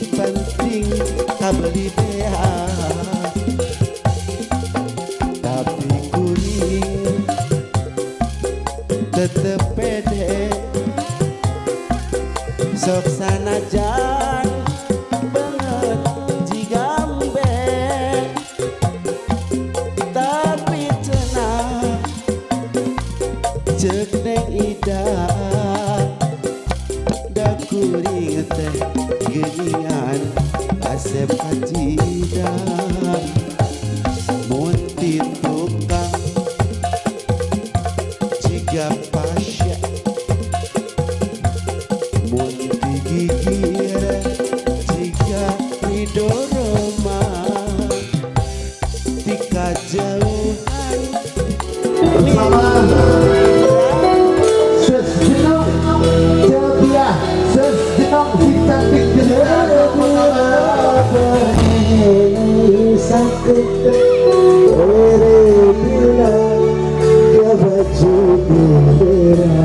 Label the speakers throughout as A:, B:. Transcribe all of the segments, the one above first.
A: Nu penting kabeli beas, tapi kuring tetep pede. Sok sanajan banget jigambe, tapi cenah cek Neng Ida, da kuring teh geuningan kasep kacida. Mun ti tukang jiga Pasya, mun ti gigir jiga Ridho Roma, ti kajauhan.
B: Bersama Sesjenong Cepiah, Sesjenong si cantik jelita.
A: Sakit bila ya baju merah.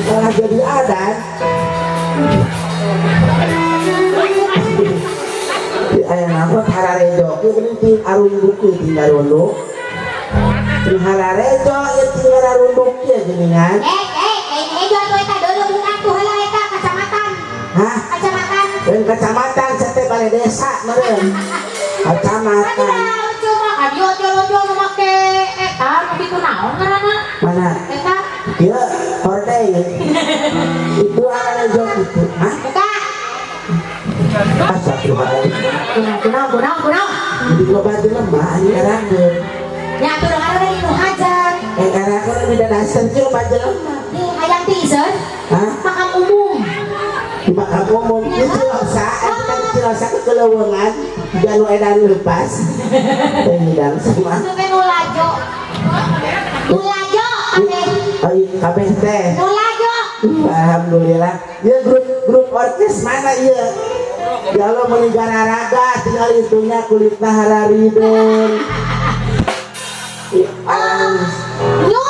A: Malah jadi adan. Di aya ngapot hararejo ieu geuning ti arunduk ieu tinggal runduk. Ti hararejo ieu tinggal arunduk ieu geuningan.
C: Eh, atuh eta deuleu atuh heula eta kacamatan.
A: Hah?
C: Kacamatan.
A: Lain kacamatan sate balai desa meureun. Kacamatan.
C: Aduh, cuma adio ojo-ojo nu make eta nu kitu naon ngaranna?
A: Mana?
C: Eta.
A: Ieu hordeng. Itu hararejo itu. Hah?
C: Buka.
A: Astagfirullahaladzim.
C: Kunaon, kunaon, kunaon?
A: Jadi loba jelema anjing erakeun.
C: Ya atuh ngaranna nu hajat.
A: Eh, erakeun beda dasar jeung loba jelema.
C: Nih hayang tiiseun.
A: Hah?
C: Makam umum.
A: Di makam umum di Cilosa, eta di Cilosa kekeleuweungan janu edan lepas. Teh hidang sama.
C: Itu teh nu lajo. Nu lajo kabeh.
A: Oh, iya, kabeh teh.
C: Nu lajo.
A: Alhamdulillah. Ya grup grup orkes mana ieu? Ya Allah meuni gararaga tinggal itunya kulitna hararidun.
C: Oh, Nyu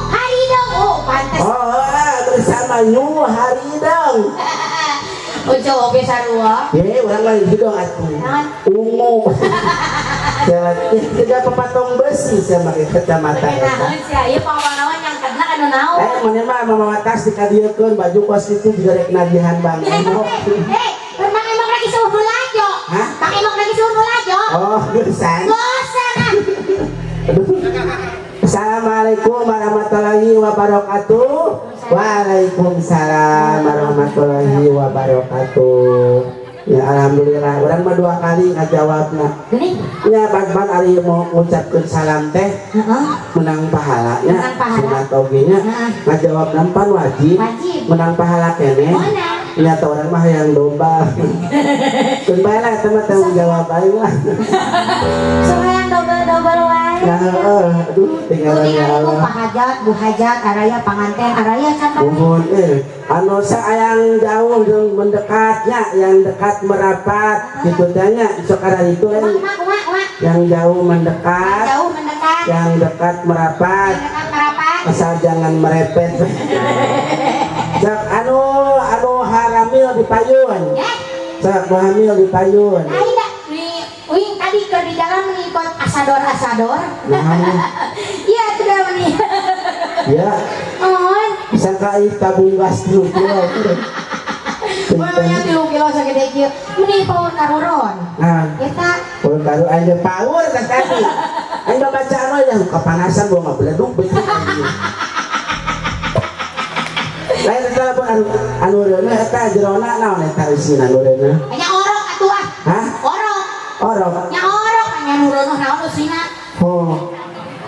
C: Harideng. Oh, pantes.
A: Oh, bersama Nyu Harideng.
C: Ojo oge sarua.
A: Ye, urang mah hidung atuh.
C: Naon?
A: Ungu. Tiga pepatong besi sama kacamata eta.
C: Naon sia ieu pangawang nyangketna anu naon?
A: Eh, mana mah mamawa tas dikadiekeun baju kos itu juga rek nagihan Bang Emok.
C: Eh, Mang Emok lagi suruh nu lajo.
A: Hah?
C: Mang Emok lagi suruh nu lajo.
A: Oh, geusan.
C: Gosan ah.
A: Assalamualaikum warahmatullahi wabarakatuh. Waalaikumsalam warahmatullahi wabarakatuh. Ya alhamdulillah, urang mah dua kali ngajawabna.
C: Geuning.
A: Ya ban-ban ari mau ngucapkeun salam teh
C: Heeh.
A: menang pahalanya.
C: Menang pahala.
A: Sunat oge nya.
C: Heeh.
A: Ngajawab pan wajib.
C: Wajib.
A: Menang pahala keneh.
C: Mana?
A: Ya tau orang mah yang domba. Keun bae lah eta mah tanggung jawab aing lah.
C: Sok hayang dobel-dobel wae. wae.
A: Nah, aduh tinggal ya Allah.
C: Pak Hajat, Bu Hajat, araya panganten, araya can
A: Mohon anu sayang jauh jeung mendekatnya, yang dekat merapat gitu tanya sok ada itu yang jauh mendekat,
C: jauh mendekat,
A: yang dekat merapat,
C: yang dekat merapat,
A: asal jangan merepet. Sok anu anu haramil di payun. Sok nu hamil di payun.
C: Wing tadi ke di jalan mengikut asador-asador. Iya sudah nih.
A: Ya.
C: Mohon.
A: Bisa kai tabung gas 3 kilo.
C: Pokoknya 3 kilo segede kieu. Meni paur karuron.
A: Nah.
C: Eta
A: paur karu aja paur kan tadi. Aing bacaan we dah kepanasan gua ngabeleduk betul. Lain eta pun anu anu reuneuh eta jerona naon eta isina anu reuneuh?
C: Nya orok atuh ah.
A: Hah?
C: Orok.
A: Orok.
C: Nya orok nya nu reuneuh naon usina?
A: Oh.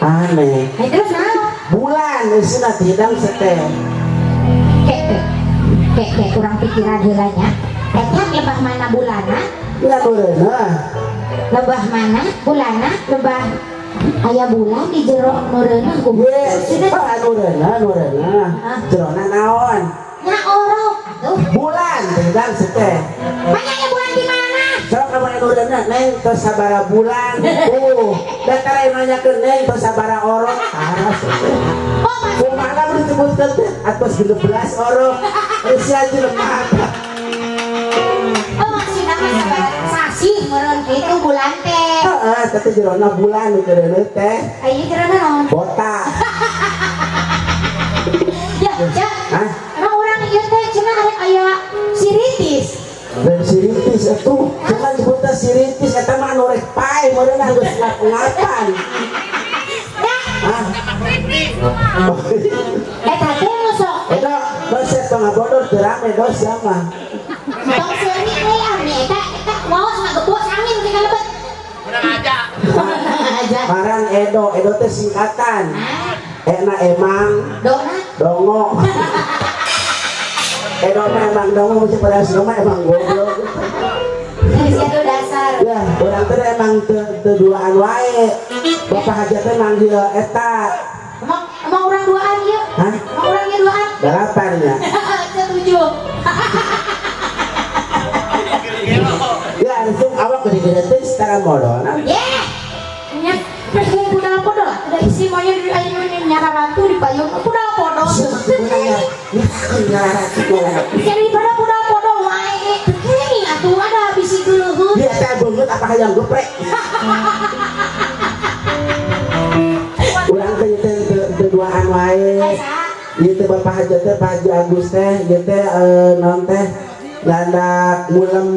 A: Aneh.
C: Nah, terus naon?
A: Bulan isina hidang sete.
C: Kek kek kek kurang pikiran heula nya. Eta lebah mana bulana?
A: Nya nu reuneuh.
C: Lebah mana bulana? Lebah aya bulan di jero nu reuneuh kumaha?
A: Oh, anu reuneuh, nu reuneuh. Jerona naon?
C: Nya orok atuh.
A: Bulan hidang sete.
C: Banyak bulan di mana?
A: Sok kamu anu reuneuh neng tos sabaraha bulan. Tuh, datar aya nanyakeun neng tos sabaraha orok. Tara sete.
C: Oh,
A: kumaha mun disebutkeun teh atos 16 orok. Eusia jelema.
C: Oh, maksudna mah sabaraha sasih meureun kitu bulan teh.
A: Heeh, tapi jerona bulan nu reuneuh teh.
C: Aya jerona naon?
A: Botak.
C: Ya, ya.
A: Hah?
C: Emang urang ieu teh cenah arek aya siritis.
A: Dan siritis atuh, cuman disebutna siritis eta mah anu rek pae meureunna geus ngap-ngapan. Hah?
C: Eta teh nu sok.
A: Eta dosa tong ngabodor teu rame dosa mah.
C: Tong seuri we ami eta eta waos ngagebos angin teh kalebet.
D: Menang aja.
C: Aja.
A: Marang Edo, Edo teh singkatan. Ena emang
C: Dona
A: dongo. Edo mah emang dongo mesti pada asli mah emang goblok.
C: Itu dasar.
A: Ya, urang teh emang teu duaan wae. Bapak Hajat teh manggil eta.
C: Emang urang duaan ieu?
A: Hah?
C: Emang urang ieu duaan?
A: Delapan ya.
C: Setuju.
A: Ya, langsung awak gede-gede teh setara modal.
C: Yeah. Nya budal podol ada isi maunya di ayo nyara rantu di payung budal podol. Daripada budal podol wae teu atuh ada bisi geuleuh.
A: Dia teh beungeut apa hayang geprek. Urang teh teu duaan wae. Ieu teh Bapak Hajat teh Pak Haji Agus teh ieu teh naon teh landak ngulem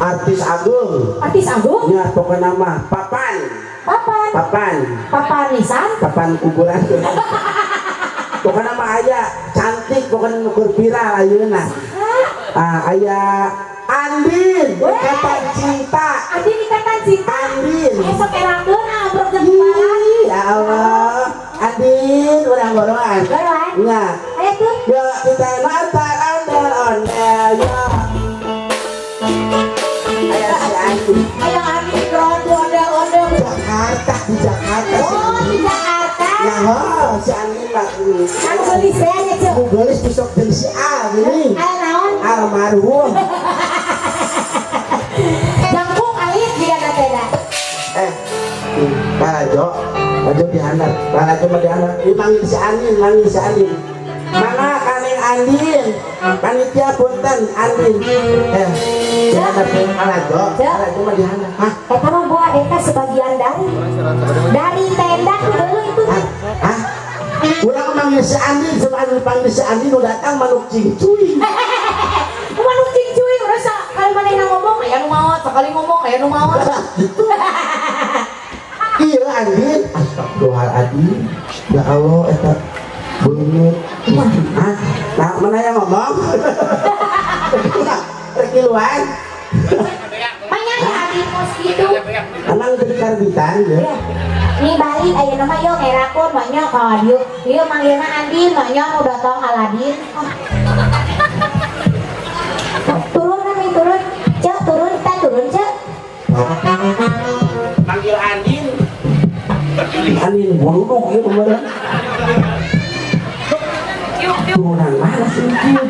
A: artis agung.
C: Artis agung?
A: Nya pokona mah papan.
C: Papan.
A: Papan.
C: Papan nisan?
A: Papan kuburan. Pokona mah aya cantik pokona nu keur viral ayeuna. Ah aya Andin Ikatan Cinta.
C: Andin Ikatan Cinta.
A: Andin.
C: Esok erakeun abrok jeung kumaha.
A: Ya Allah. Andin urang boroan.
C: Boroan.
A: Nya.
C: Aya tuh.
A: Yo kita mata ondel-ondel yo. Aya si Andin.
C: Aya Andin rondo ondel-ondel.
A: Jakarta di Jakarta.
C: Oh, di Jakarta.
A: Nah, oh, si Andin mah.
C: Kan geulis teh nya ceu.
A: Geulis besok jeung si A gini.
C: Aya naon?
A: Almarhum.
C: Jangkung alit jiga teh da.
A: Balajo, Balajo dihandap, Balajo mah dihandap. Ieu manggil si Andin, manggil si Andin. Mana kaneng Andin? Panitia punten Andin. Dihandap Balajo, Balajo mah dihandap. Hah?
C: Eta mah gua eta sebagian dari tenda dulu itu.
A: Hah? Urang manggil si Andin, sama anu panggil si Andin nu datang manuk cingcuy.
C: Manuk cingcuy urang sakali manehna ngomong aya nu maot, sakali ngomong aya nu maot.
A: Gitu. Iya Andin, astagfirullahaladzim. Ya Allah eta beungeut. Hah? Nah, mana yang ngomong? Rek ngiluan.
C: Banyak ya Andin kos gitu.
A: Emang dari karbitan ya?
C: Nih balik ayeuna mah yo ngerakon mah nya ka dieu. Ieu manggilna Andin mah nya nu datang Aladin. Turun kan turun. Cek turun, kita turun cek.
A: Panggil Andin. Boluduk ieu bener. Turunan mana sih kieu?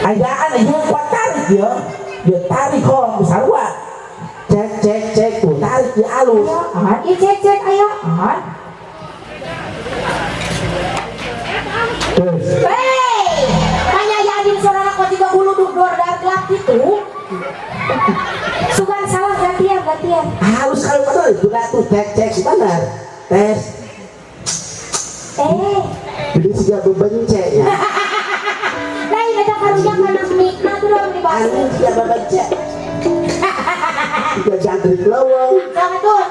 A: Ayaan ieu kuat tarik ya. Dia tarik kok sarua. Cek cek cek tuh tarik di alus.
C: Ah, ieu cek cek ayo. Ah.
A: Terus.
C: Hei, tanya ya Andin suara kok juga buluduk dor dar gelap gitu. Sugan salah gantian gantian.
A: Halus kalau bener itu tuh cek cek benar. Tes. Jadi siga bebencek ya.
C: Lain eta karunya kana mikna tuh dong di bawah.
A: Andin siga bebencek. Siga jangkrik leuweung.
C: Jangan tuh.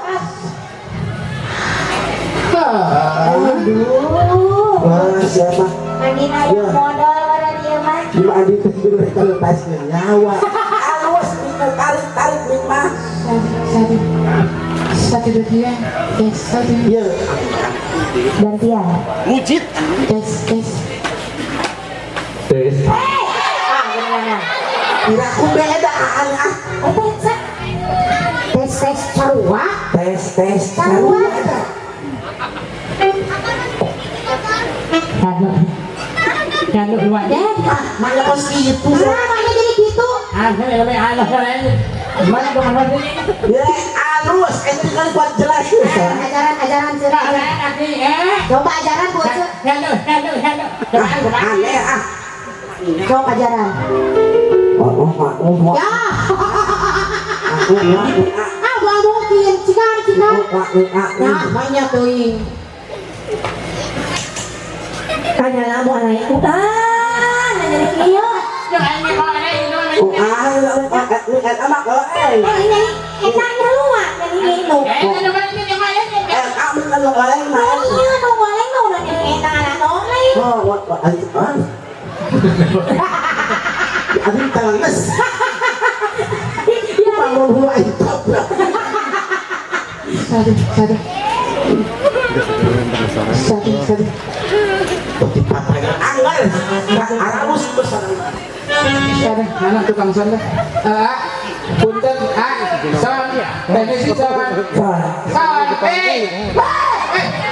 C: Aduh.
A: Wah, siapa?
C: Andin aya modal pada dia mah.
A: Di Andin teh mereka lepaskeun nyawa. Alus mikna tarik tarik mikna.
D: Satu. Satu dua tiga. Tes satu.
A: Iya.
C: Gantian.
A: Mujid.
D: Tes tes.
A: Tes.
C: Ah, gimana?
A: Kira aku beda ah.
C: Tes tes sarua.
A: Tes tes
C: sarua.
D: Nyanu dua.
A: Mana kos gitu?
C: Mana jadi gitu?
D: Ah, ini anak lain. Mana dong anak ini?
A: Ya, alus, ente kan kuat jelas ya.
C: Ajaran ajaran cerah. Coba ajaran bocah.
D: Nyanu nyanu nyanu.
A: Aneh ah.
C: Coba ajaran. Ya. Ah, gua mungkin cikar cikar. Nah, banyak teuing. Tanya lamu anak ah, nanya kieu.
A: Oh, ah, amak kalau eh.
C: Ini enaknya lu mah, ini nu.
A: Eh, kamu kan nu goreng mah.
C: Iya, nu goreng mah udah jadi eta anak
A: Oh, what ah. Aduh, tanges. Bangun hula itu.
D: Satu, satu. Satu, satu.
A: Berarti papanya anggar. Arabus besar.
D: Ada anak tukang son dah. Punten, son, teknisi son, son, son,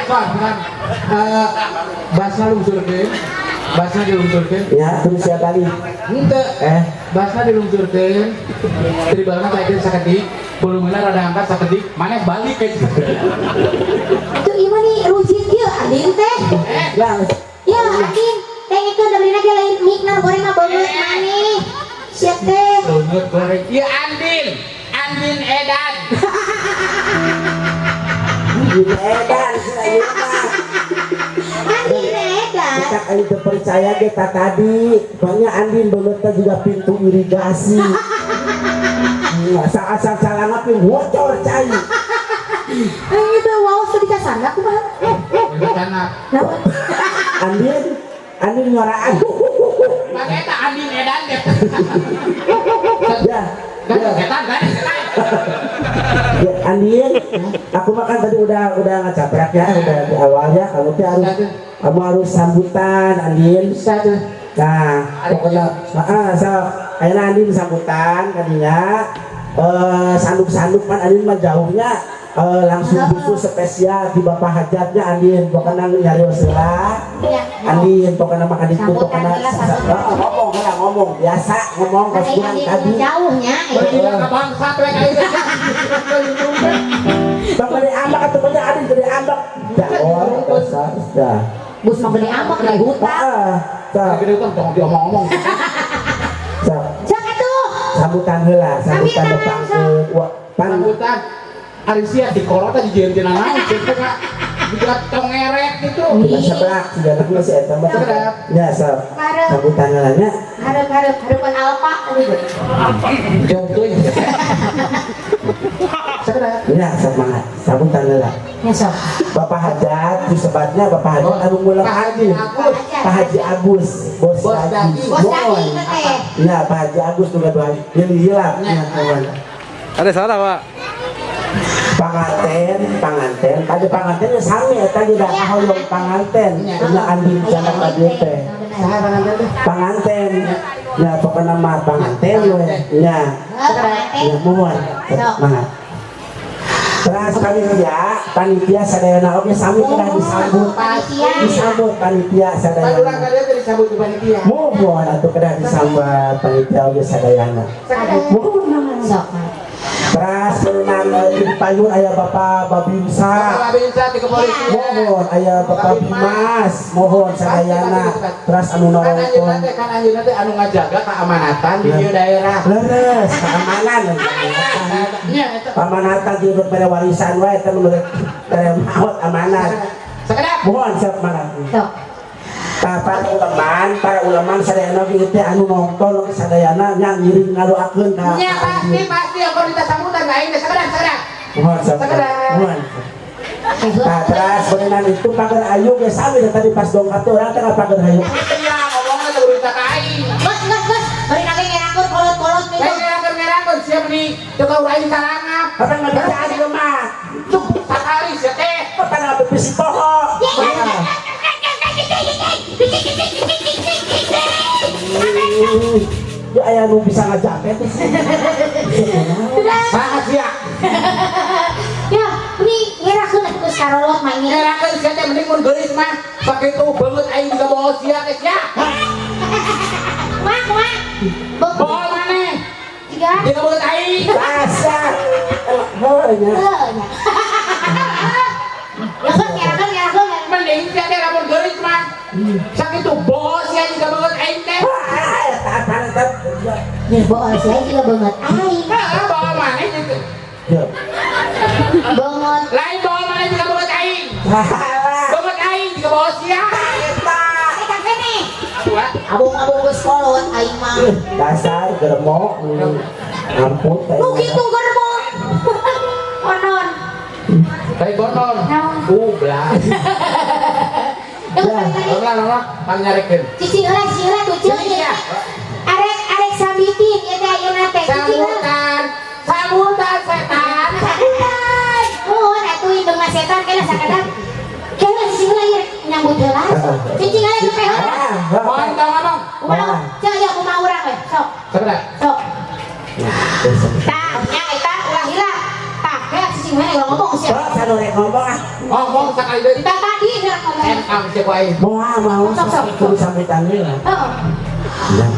D: son. Basna lungsurkeun, basna dilungsurkeun.
A: Ya, terus siapa lagi?
D: Henteu. Basna dilungsurkeun. Tribalna taikeun sakedik, volumena rada angkat sakedik, maneh balik ke.
C: Itu ieu mah nih rujit ieu Andin teh.
A: Ya.
C: Ya, Andin. Tengikeun da beureuna ge lain mikna goreng mah beungeut maneh. Sia teh.
D: Beungeut goreng. Ieu Andin. Andin Edan.
A: Andin Edan sia ieu mah.
C: Andin Edan.
A: Kita kali teu percaya ge ta tadi. Banyak Andin beungeutna juga pintu irigasi. Asal-asal calana pin bocor cai.
C: Aing teh wow teu dikasana kumaha?
D: Dikasana.
A: Andin Andin nyoraan.
D: Maka eta Andin Edan deh.
A: Ya.
D: Edan kan.
A: Ya, Andin, aku makan tadi udah ngecaprak ya, udah di awalnya kamu harus sambutan Andin.
D: Satu.
A: Nah, pokoknya so, ayeuna Andin sambutan kadinya sanduk-sanduk pan Andin mah jauhnya langsung khusus spesial di bapak hajatnya Andin pokoknya nyarios heula. Andin pokoknya mah Andin tuh pokoknya ngomong lah ngomong biasa ngomong kos kurang tadi
C: jauhnya.
D: Berbilang ka bangsat we ka ieu.
A: Bang gede ambak atuh banyak Andin gede ambak. Dah oh dasar dah.
C: Bus mah gede ambak di hutang.
D: Gede hutang tong diomong-omong.
A: Sok.
C: Sok atuh.
A: Sambutan heula, sambutan depangkeun.
D: Sambutan. Ari sia dikorot aja jeung naon kitu ka. Juga tongeret gitu.
A: Sebelah, sudah aku masih eta mah. Ya, sok. Sambutan heula nya.
C: Hareup-hareup hareupan alpa tadi.
D: Jauh teuing. Sekedar.
A: Ya, semangat. Sambutan heula.
C: Ya, sok.
A: Bapak Hajat, disebatnya Bapak Hajat anu ngulang
D: Pak Haji Agus.
A: Pak Haji Agus, bos daging.
C: Bos daging teh.
A: Ya, Pak Haji Agus tuh gaduh jadi hilap.
E: Ada salah, Pak.
A: Panganten, tadi panganten sami eta ge da hoyong panganten. Nya Andin jamak tadi teh.
D: Saha panganten teh?
A: Panganten. Ya pokona mah panganten we. Nya. Ya muhun. Semangat. Terus panitia, panitia sadayana oge sami kedah disambut.
C: Panitia.
A: Disambut panitia
D: Pan
A: sadayana.
D: urang kalian teh disambut ku panitia.
A: Mohon atuh kedah disambut panitia oge sadayana. Mohon.
C: Sok.
A: Terus meunang di payun aya Bapak Babinsa.
D: Bapak Babinsa di kepolisian.
A: Mohon aya Bapak Bimas, mohon sadayana. Terus anu
D: Kan anjeunna
A: nonton.
D: teh kan anjeunna teh anu ngajaga keamanatan di ieu daerah.
A: Leres, keamanan.
D: Nya eta.
A: Amanatan di bere warisan wae teh menurut bere maot amanat.
D: Sakedap.
A: Mohon siap mana.
C: Sok.
A: Tah para ulama sadayana oge teh anu nonton oge sadayana nya ngiring ngadoakeun ka.
D: Nya pasti pasti aku minta sambutan ka aing teh sakedap sakedap.
A: Mohon siap.
D: Sakedap.
A: Mohon. Nah, terus berenang itu pagar ayu ge sami tadi pas dongkap teh urang teh ka pagar ayu.
D: Iya ngomongna teh kudu ka aing.
C: Bos, bos, bos. Bari nage ngerakeun kolot-kolot gitu.
D: Lain ngerakeun-ngerakeun siap di teu ka urang aing salangap.
A: Apa ngabicaan ieu mah?
D: Cuk sakali sia teh.
A: Apa ngabepisi poho? Ya aya nu bisa ngajapet sih.
D: Saha sia?
C: Ya, ini ngerakeun atuh geus karolot mah ini.
D: Ngerakeun sia teh mending mun geulis mah. Sakitu beungeut aing juga bohol sia teh sia.
C: Kumaha, kumaha? Beungeut
D: Bohol maneh.
C: tiga.
D: Juga beungeut aing.
A: Dasar. Heuh nya.
C: Heuh, nya. Ya kan ngerakeun, ngerakeun.
D: Mending sia teh lamun geulis mah. Sakitu bohol sia juga beungeut aing teh.
A: Wah, eta apa eta?
C: Nih bohol sia juga beungeut aing.
D: Heeh, bohol maneh juga.
A: Ya.
C: Beungeut.
D: Lain bohol maneh juga beungeut aing.
A: Salah.
D: Beungeut aing juga bohol sia.
A: Eta.
C: Eh, kafe nih.
D: Dua.
C: Abung-abung geus kolot aing mah.
A: Dasar germo. Ampun teh.
C: Nu kitu germo. Onon.
D: Lain bonon.
C: Naon?
D: Ublah.
C: Ya,
A: Ya.
D: Ulah ulah pangnyarikeun.
C: Cici heula, cici heula tuh ceuk
D: Cici,
C: ya.
D: ya.
C: Arek arek sambitin ieu teh ayeuna teh. Cici heula.
D: Sambutan, sambutan setan.
C: Sambutan. Muhun atuh indung mah setan kena sakadar. Keula cici heula ieu nyambut heula. Cici heula ieu teh heula.
D: Mohon tong ngomong.
C: Kumaha? Ceuk ya kumaha urang we. Sok,
D: Sakedap.
C: sok. Tah, nya eta ulah hilap. Tah, kayak cici heula ulah ngomong sia.
A: Sok sanu rek ngomong ah.
D: Ngomong sakali deui.
C: Tah tadi heula ngomong.
D: Enkam sia ku aing.
A: Moal mau
C: Sok, sok.
A: kudu sambutan we lah.
C: Heeh.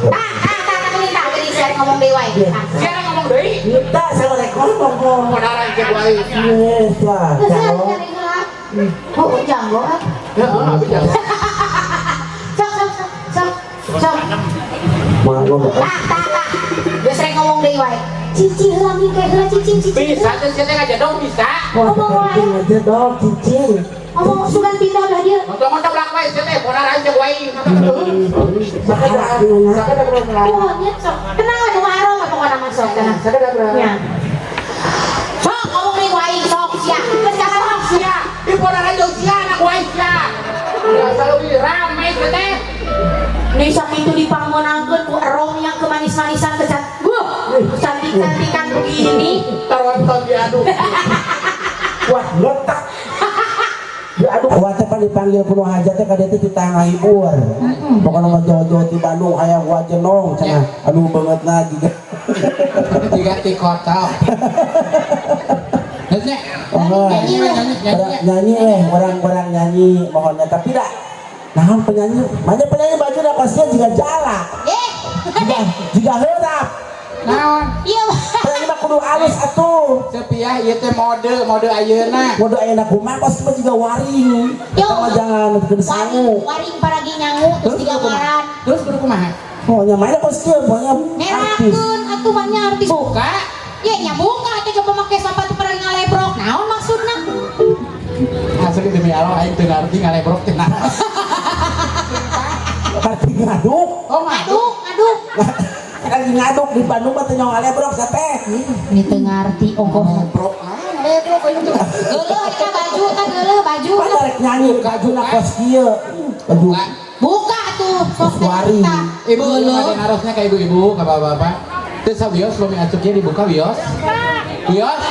C: Tah, tah, tah, tah, tah, tah, sia ngomong deui wae. Tah.
D: Sia ngomong deui.
A: Kita sanu rek ngomong kok.
D: Modaran sia ku aing.
A: Yes lah,
C: Geus
A: janggo.
C: heula heula. Oh, janggo ah.
D: Heeh, aku jago.
C: Sok, sok, sok, sok. Sok.
A: Moal ngomong.
C: Tah, tah, tah. Geus rek ngomong deui wae. Cici heula mingke heula cicing cicing.
D: Bisa teh sia teh ngajadong bisa.
A: Wah, penting aja dong, cicing.
C: Ngomong sugan pindah belah dia.
D: Montong-montong belak wae sia teh modaran sia ku aing.
A: Sakedap.
D: Sakedap bro.
C: Oh, nya sok. Tenang we kumaha aroma pokona mah sok tenang.
D: Sakedap bro.
C: Nya. Sok ngomong deui wae sok sia. Geus ka sok sia.
D: Sia, di modaran jauh sia anak ku aing sia. Biasa leuwih rame sia teh.
C: Nih sakitu dipangmeunangkeun ku erom yang kemanis-manisan kecat. Wuh, kecantik-cantikan begini.
D: Taronton diaduk.
A: Wah, letak. Ya aduh, kuat teh pan dipanggil kuno hajat teh ka dieu teh ti tangahibur. Pokona mah jauh-jauh ti Bandung hayang wajenong cenah. Aduh beungeutna jiga.
D: Jiga ti kocok. Nyanyi.
A: Oh,
C: Nyanyi weh.
A: nyanyi weh, orang-orang nyanyi mohonnya tapi dah. Naon penyanyi? Banyak penyanyi baju dah kosnya jiga jala.
C: Eh,
A: Jiga jiga heurap.
D: Naon?
C: iya.
A: Penyanyi mah kudu alus atuh.
D: Sepiah ieu teh mode, mode ayeuna.
A: Mode ayeuna kumaha kos mah jiga waring.
C: Yo.
A: Eta mah jangan kudu
C: Waring,
A: sangu.
C: waring paragi nyangu terus
D: Terus
C: tiga
D: kudu kumaha?
C: ngaran.
D: Terus kudu kumaha?
A: Pokoknya mainnya kos kieu, pokoknya artis.
C: Ngerakeun atuh mah nya artis.
D: Buka.
C: Ye nya buka teh coba make sepatu paragi ngalebrok. Naon maksudna?
D: Asli demi Allah aing teu ngarti ngalebrok teh naon.
A: Arti ngaduk.
D: Oh, ngaduk.
C: Ngaduk, ngaduk.
A: Lagi ngaduk di Bandung mah teu nyaho ngalebrok teh.
C: Ini teu ngarti ongkoh.
D: Ngalebrok. Ah, ngalebrok aing teh.
C: Geuleuh eta baju kan geuleuh baju.
A: Pan rek nyanyi bajuna kos kieu. Baju
D: Buka.
C: Buka tuh sok teh
A: Waring.
C: kita.
D: Ibu,
C: Geuleuh.
D: pada narosnya ke ibu-ibu, ke bapak-bapak. Terus wios belum asup dibuka wios. Wios,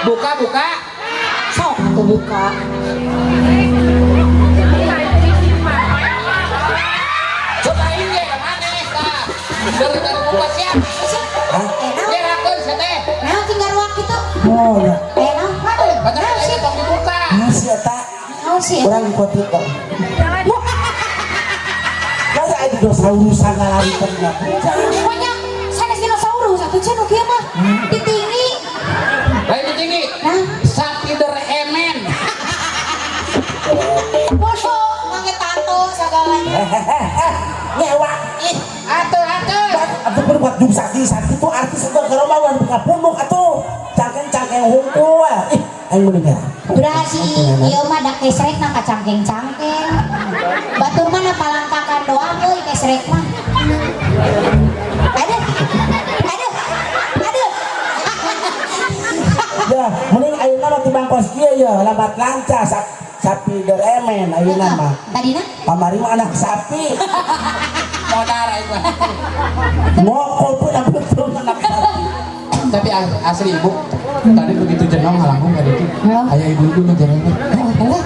D: buka buka.
C: Sok atuh buka.
D: Coba aing ge ka maneh tah. Dari tadi buka siap.
A: Hah?
C: Eh, naon?
D: Ngerakeun sia teh.
C: Naon sing garuak kitu?
A: Oh, ya.
C: Eh, naon? sih?
A: Urang ikut itu. Masa ada dinosaurus lari tengah.
C: Pokoknya sanes dinosaurus atuh cenah nu kieu mah. Ditinggi.
D: Lain tinggi.
C: Nah,
D: Sapider emen.
C: bodoh make tato segalanya.
A: Ngewa.
C: Ih,
D: Atuh atuh.
A: Atuh berbuat jung sakti sakti itu artis itu ke Roma wan buka punduk atuh. Cangkeng-cangkeng hungkul. Ih, aing mending ya.
C: Udah sih, ieu mah da kesrek na kacangkeng-cangkeng. Batur mah na palangkakan doang euy kesrek mah. Aduh. Aduh. Aduh.
A: Ya, mending ayeuna mah tibang kos kieu ya, lambat lancar sapi deremen ayeuna mah.
C: Tadina?
A: Kamari mah anak sapi.
D: Modar aing mah.
A: Ngokol pun betul anak sapi.
D: Tapi asli ibu, tadi begitu jenong halangkung tadi itu. Aya ibu-ibu nu jenongnya. Alah.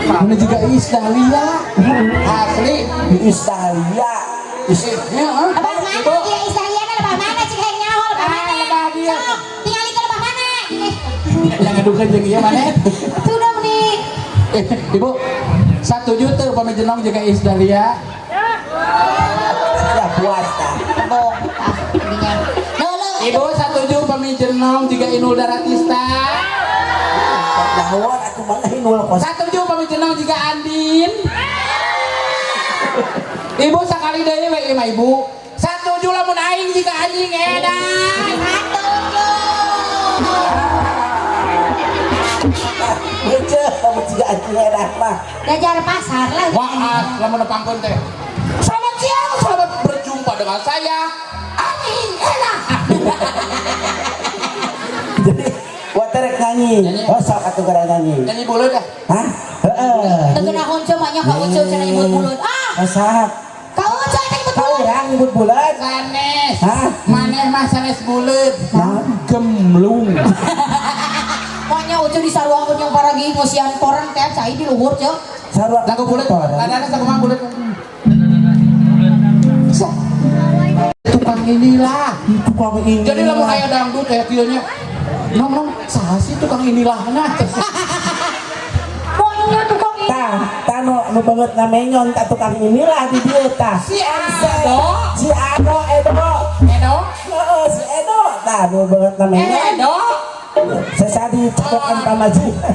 D: Mana juga Iis Dahlia. Asli.
A: Iis Dahlia. Is
D: Heeh.
C: Lebah mana?
D: Ibu.
C: Iya Iis Dahlia na lebah mana cik hayang nyaho lebah
D: Ah,
C: mana?
D: lebah dia.
C: Sok, tingali ke lebah mana?
D: Yang ngadukeun jeung ieu maneh.
C: Tuh dong nih.
D: Eh, Ibu, 1 juta pami jenong juga Iis Dahlia.
A: Ya puas dah.
C: Bohong ah jadinya. Loh, loh.
D: Ibu 1 juta pami jenong juga Inul Daratista.
A: Dahon atuh mana inul kos.
D: 1 juta pami jenong juga Andin. Ibu sakali deui we ieu mah ibu. 1 juta lamun aing jiga anjing edan.
C: 1 juta.
A: Heuceuh kamu jiga anjing edan mah.
C: Jajar pasar lah.
D: Wah, lamun nepangkeun teh. Selamat siang, selamat berjumpa dengan saya anjing edan.
A: Jadi waterek nyanyi.
D: Nyanyi.
A: Oh sok atuh gara nyanyi.
D: Nyanyi buleud ah.
A: Hah? Heeh.
C: Teu geunah Ucu mah nya ka Ucu cenah nyebut buleud. Ah,
A: Oh, sok.
C: ka Ucu eta nyebut
A: Ka
C: buleud.
A: urang nyebut buleud.
D: Sanes.
A: Hah?
D: Maneh mah sanes buleud.
A: Naon?
D: Gemlung.
C: Pokoknya Ucu disaruangkeun jeung paragi ngosian koran teh cai di luhur ceu.
A: Sarua
D: Lagu buleud. Ladana sakumaha buleud? Sok. Tukang inilah.
A: Tukang ini.
D: Jadi lamun aya dangdut kayak kieu nya. Nong nong, saha sih tukang inilah nah.
C: Pokoknya tukang ini.
A: Tah, tah nu nu banget namenyon tah tukang inilah di dieu tah.
D: Si Ado.
A: Si Ado Edo.
D: Edo.
A: Heeh, si Edo. Tah nu banget namenyon.
D: Edo.
A: Sesadi cekokan pamajikan.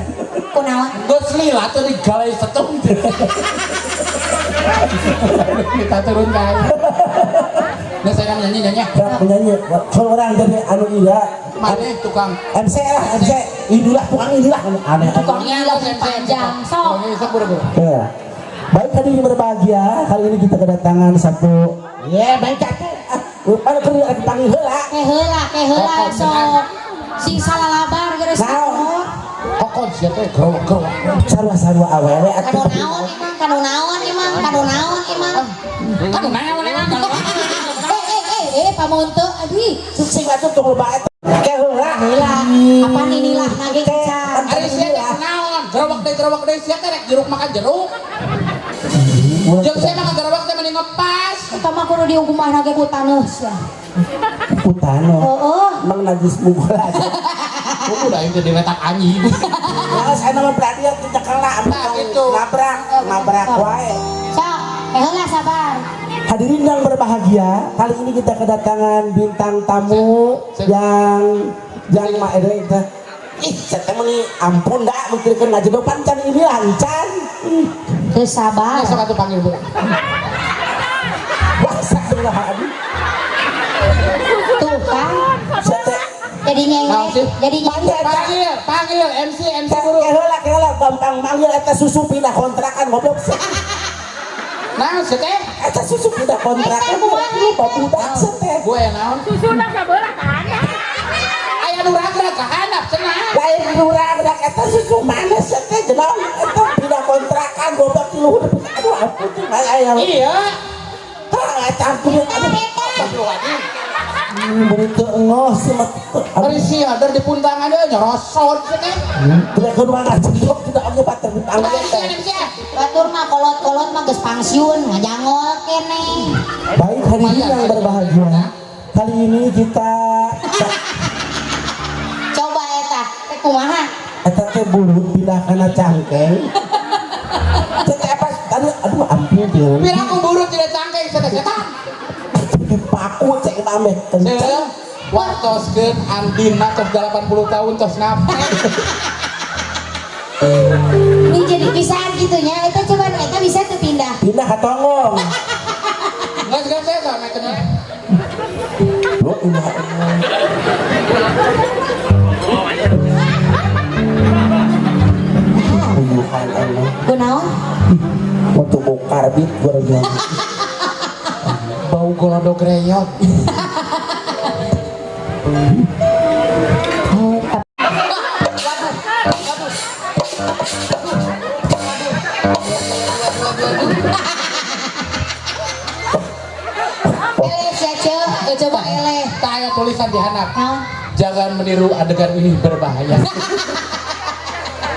C: Kunaon?
D: Geus lila teh digalai setung. Kita turun kan. Nah, saya nyanyi nyanyi.
A: Siap penyanyi. So orang jadi anu iya.
D: Mana tukang
A: MC lah, MC. Inilah tukang inilah. Aneh.
C: Tukang inilah panjang sok.
D: Sok buru-buru.
A: Ya. Baik hadirin berbahagia, kali ini kita kedatangan satu. Ya, baik atuh. Ah, pada keur dipanggil heula.
C: Ke heula, ke heula sok. Sing salalabar geus
A: Naon?
D: Kokon sia teh gerowak-gerowak.
A: Sarua-sarua awewe
C: Kanu
A: atuh.
C: naon emang, kanu naon emang, kanu naon emang.
D: Kanu naon emang?
C: Eh eh eh eh pamonte aduh.
A: Sing atuh tong loba eta. Ke heula.
C: Heula, apaan inilah nage kencan.
D: Ari sia teh naon? Gerowak deui sia teh rek jeruk makan jeruk. Jeung sia mah gerowak teh mending ngepas.
C: Eta mah kudu dihukumah nage ku taneuh sia.
A: Utano.
C: Heeh.
A: Emang najis mugol aja.
D: Kudu da aing teh diletak anjing.
A: Nah, saya nama berarti kita kena
D: Nah, gitu.
A: Nabrak, nabrak wae.
C: Sok, eh heula sabar.
A: Hadirin yang berbahagia, kali ini kita kedatangan bintang tamu yang mah eta ih, saya teh meuni ampun dah mikirkeun ngajedopan can ini lancan. Ih,
C: Teu sabar.
D: Sok atuh panggil bu.
A: wah, astagfirullahaladzim.
C: Tuh kan.
A: Saya teh
C: Jadi
D: Naon
C: nyengek,
D: sih?
C: jadi nyengek.
D: Panggil, panggil MC MC buru.
A: Keheula keheula gampang manggil eta susu pindah kontrakan goblok sih.
D: Nah, sia teh.
A: Eta susu pindah kontrakan.
C: Eta kumaha?
A: Lupa budak sia teh.
D: Gue naon? Susuna kabelah ka handap. Aya nu ragrag ka handap cenah.
A: Lain nu ragrag eta susu mana sia teh jenong eta pindah kontrakan goblok di luhur. Aduh ampun tuh aya.
D: Iya.
A: Hah, eta ampun aduh.
D: Astagfirullahaladzim.
A: Beri teu engos sih mah.
D: Ari sia der di puntangan deui nyerosot sia teh.
A: Tidak kedua ngajedog tidak oge bater
D: Panggil
A: teh.
D: MC.
C: Batur mah kolot-kolot mah geus pangsiun ngajangol kene.
A: Baik hadirin yang berbahagia. Kali ini kita
C: Coba eta, teh kumaha?
A: Eta teh bulut pindah kana cangkeng. Tadi aduh ampun dia.
D: Biar aku buruk tidak cangkeng setan-setan.
A: Dipaku cek mame kenceng.
D: Ceu, wartoskeun Andin mah tos 80 tahun tos nape.
C: Ini jadi pisahan gitu nya. Eta coba nu eta bisa tuh pindah.
A: Pindah ke Tonggong.
D: Geus geus saya sama cenah.
A: Lo indah. Puyuhan Allah.
C: Kunaon?
A: Waktu bau karbit gua lagi.
D: Bau golodog reyot.
C: Eleh sia ceu, coba eleh.
D: Tak aya tulisan di handap.
C: Naon?
D: Jangan meniru adegan ini berbahaya.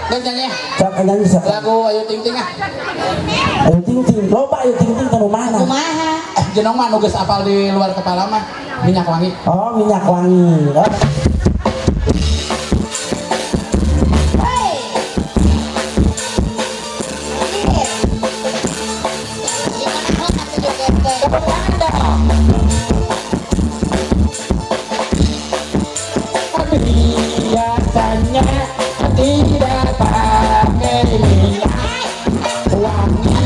D: Geus nyanyi.
A: Sok nyanyi sok.
D: Lagu Ayu Ting Ting ah.
A: Ayu Ting Ting, loba Ayu Ting Ting tanu mana?
C: Kumaha?
D: Jenong mah nu geus apal di luar kepala mah minyak wangi.
A: Oh, minyak wangi. Oh.
C: Hey.
D: Biasanya tidak pakai minyak wangi.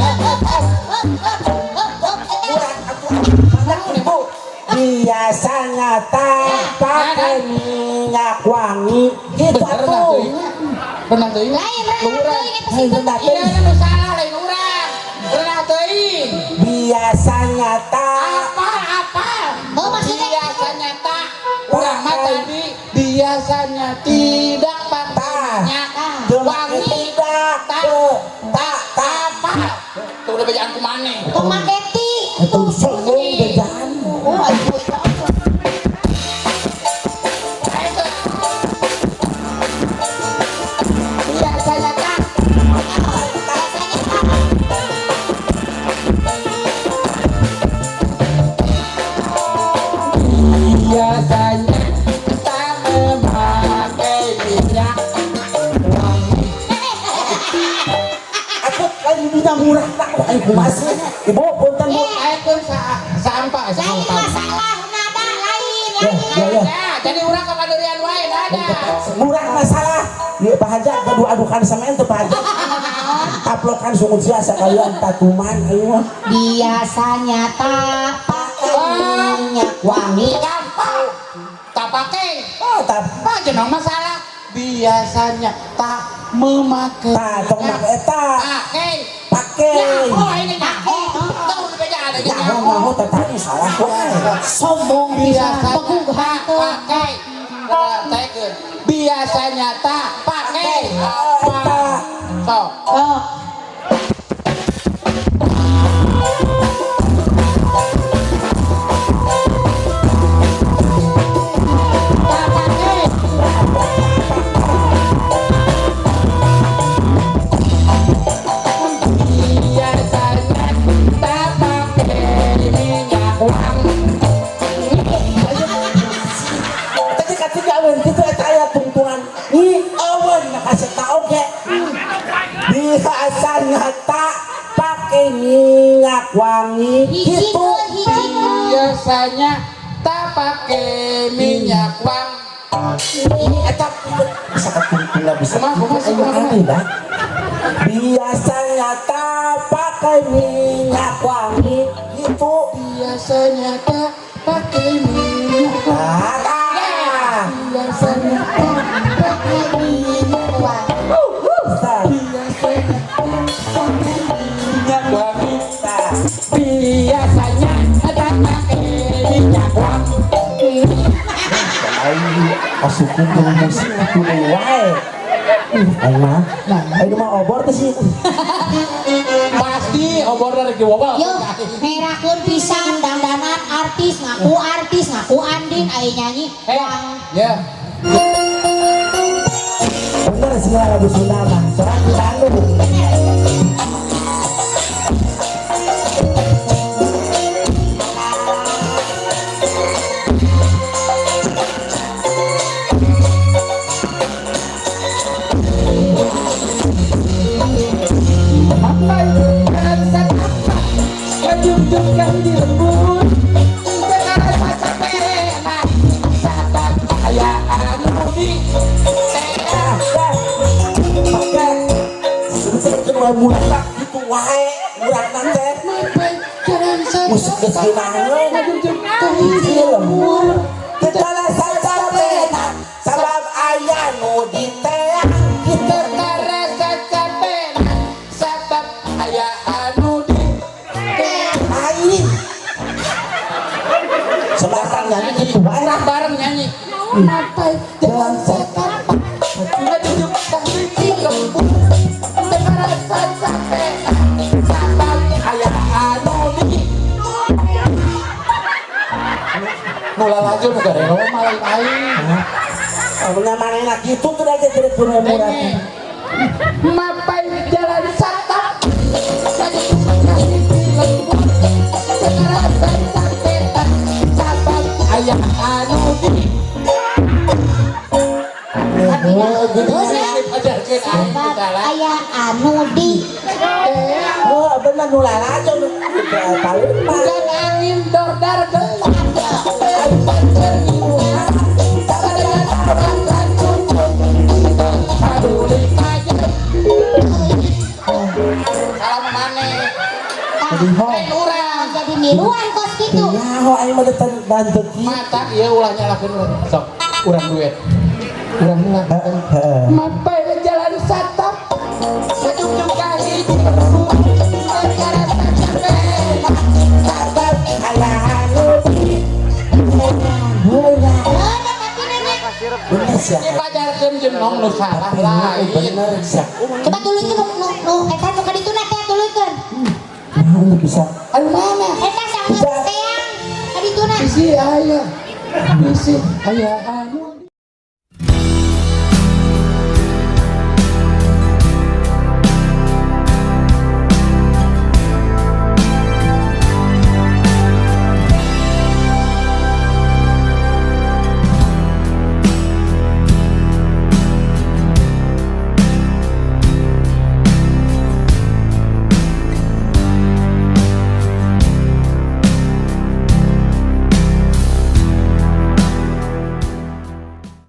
A: Ibu, biasanya tak pakai minyak wangi. Gitu atuh.
D: Bener teuing.
C: Lain renang teuing eta sih.
A: Renang
D: Iya,
A: teuing.
D: nu salah lain urang. Renang teuing.
A: Biasanya tak
D: Apa-apa.
C: Oh, maksudnya
D: biasanya tak. Urang mah tadi biasanya tidak pakai minyak wangi.
A: Tidak
D: Tak.
A: tak tak
D: Apa? Tuh udah bejaan kumane.
C: Tong make ti.
A: itu sombong bejaan.
C: Oh, aduh.
D: Biasanya tak.
C: Biasanya tak.
D: Biasanya tak memakai minyak wangi.
A: Aku lagi minyak murah tak ayo kumaha sih? Ibu punten Bu.
D: Ayo sampah
C: Lain masalah nada lain
A: Ya,
C: lain.
A: ya, ya.
D: Ya, jadi urang ke Padurian wae nada.
A: Murah masalah. Ieu Pak Haja gaduh adukan sama ente Pak Haja. Taplokan sungut sia sakalian tatuman ayo mah.
C: Biasanya tak pakai minyak wangi.
D: Gampang. Tak pakai.
A: Oh, tak
D: Apa jenong masalah? Biasanya tak memakai.
A: tak tong make eta.
D: Pakai.
A: Pake.
D: Nyaho ini nyaho. Tahu beda ada
A: Nyaho nyaho teh tadi salah wae.
C: Sombong bisa
D: Biasanya
C: peguh
D: tak
C: hantu.
D: pakai. Tekeun. Biasanya tak pakai.
A: Eta.
D: Sok.
C: Oh,
D: Tak pakai. Biasanya tak pakai minyak wangi.
A: Tadi katiga aweun kitu eta aya tungtungan. Ih, aweun kasih tau ge. Biasanya tak pakai minyak wangi
C: hiji
A: gitu.
C: keun, hiji keun.
D: Biasanya tak pakai minyak wangi.
A: Ini eta bisa ketungtungan bisa.
D: Kumaha, kumaha,
A: Ayo,
D: kumaha, kumaha.
A: aneh, dah. Biasanya tak pakai minyak wangi gitu.
D: Biasanya tak pakai minyak wangi.
A: Ah, tah.
D: Biasanya tak pakai minyak wangi.
A: Tah,
D: Biasanya tak pakai minyak wangi.
A: tah.
D: Biasanya tak pakai minyak wangi.
A: Aing asup ke musik kudu wae. Aing mah, aing mah obor teh sih.
D: Pasti obor dari Kiwobal.
C: Yo, merakeun pisan dandanan artis ngaku Andin aya nyanyi.
D: Eh, ya.
A: Bener sih lagu Sunda mah. Soalnya di Bandung.
D: Sampai
A: Geus geunaheun.
D: Ngajugjug ka hiji lembur.
A: Teu karasa capena sabab aya nu diteang.
D: Teu karasa capena sabab aya anu di
A: Lain. Sembarang nyanyi gitu wae.
D: Urang bareng nyanyi. Mapai jalan setapak ngajugjug ka hiji lembur. Teu karasa capena sabab aya anu di. Nu lalajo nu garelo mah lain aing.
A: Amun manehna kitu tuh aja tidak murah.
D: Mapai jalan satap ngajugjug ka hiji lembur. Teu karasa capena sabab aya anu di.
A: Oh, gitu.
C: Terus ya.
D: Ajarkeun aing
C: Sabab
D: salah.
C: aya anu di.
A: Oh, bener nu lalajo nu paling mah.
D: Bukan angin dordar gelap. Salam maneh. Lain urang.
C: Jadi miluan kos gitu.
A: Nyaho aing mah teu bantu kieu.
D: Mata ieu ulah nyalakeun urang. Sok, urang duet. Urang heula.
A: Heeh.
D: Mapai jalan satap. Sajuk ka hiji lembur. Teu karasa capena
A: Sabab aya anu di.
C: Bener tapi nanya.
A: Bener sih.
D: Dipajarkeun jenong nu salah lain.
A: Bener sih.
C: Coba tuluykeun nu nu nu eta nu ka dituna teh tuluykeun.
A: Nah, ini bisa.
D: Anu mana?
C: Eta sangat teang ka dituna.
D: Bisi aya. Bisi aya.